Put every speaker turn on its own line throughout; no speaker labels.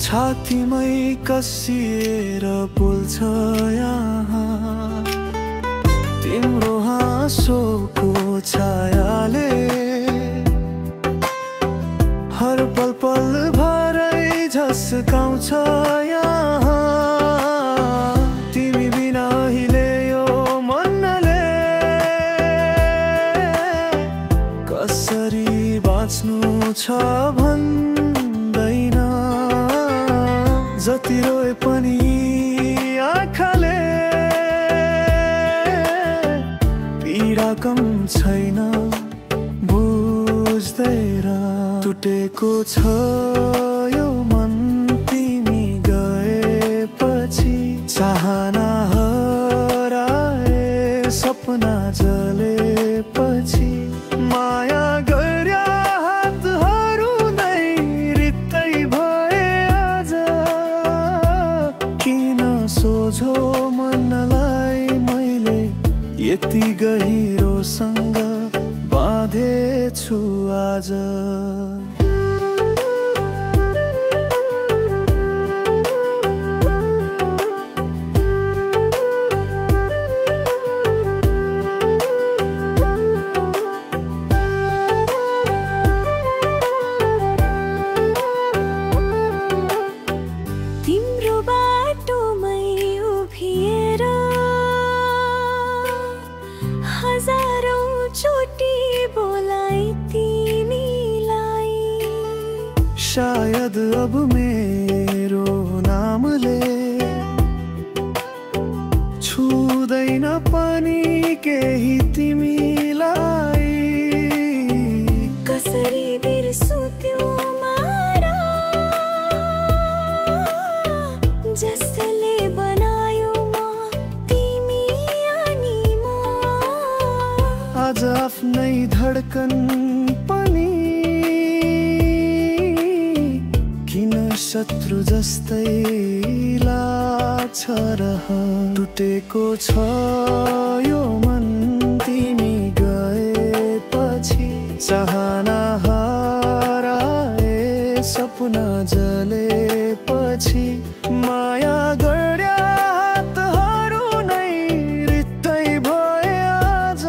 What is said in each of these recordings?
छातीमै कसिएर बोल्छ यहाँ तिम्रो हाँसोको छायाले हर पल पल भरै झस्काउँछ यहाँ तिमी बिना अहिले यो मनले कसरी बाँच्नु छ भन्दैन जति रोए पनि आँखाले पीडा कम छैन बुझ्दैन टुटेको छ यो मन तिमी गएपछि चाहना हराए सपना जलेपछि माया गर्या हातहरू नै रित्तै भए आज किन सोझो मनलाई मैले यति गहिरोसँग बाँधेछु आज शायद अब मेरो नामले छुँदैन पनि केही तिमीलाई
कसरी बिर्सु त्यो मारा जसले बनायो म तिमी अनि म
आज आफ्नै धड्कन पनि शत्रु जस्तै लाग्छ रह टुटेको छ यो मन तिमी गएपछि चाहना हराए सपना जलेपछि माया गर्या हातहरू नै रित्तै भए आज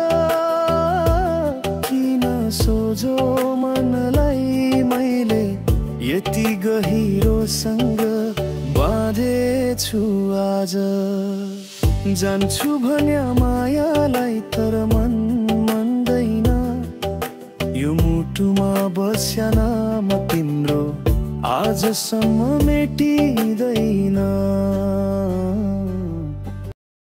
किन सोझो मनलाई मैले यति गहिरोसँग बाँधेछु आज जान्छु भन्या मायालाई तर मन मान्दैन यो मुटुमा बस्या नाम तिम्रो आजसम्म मेटिँदैन।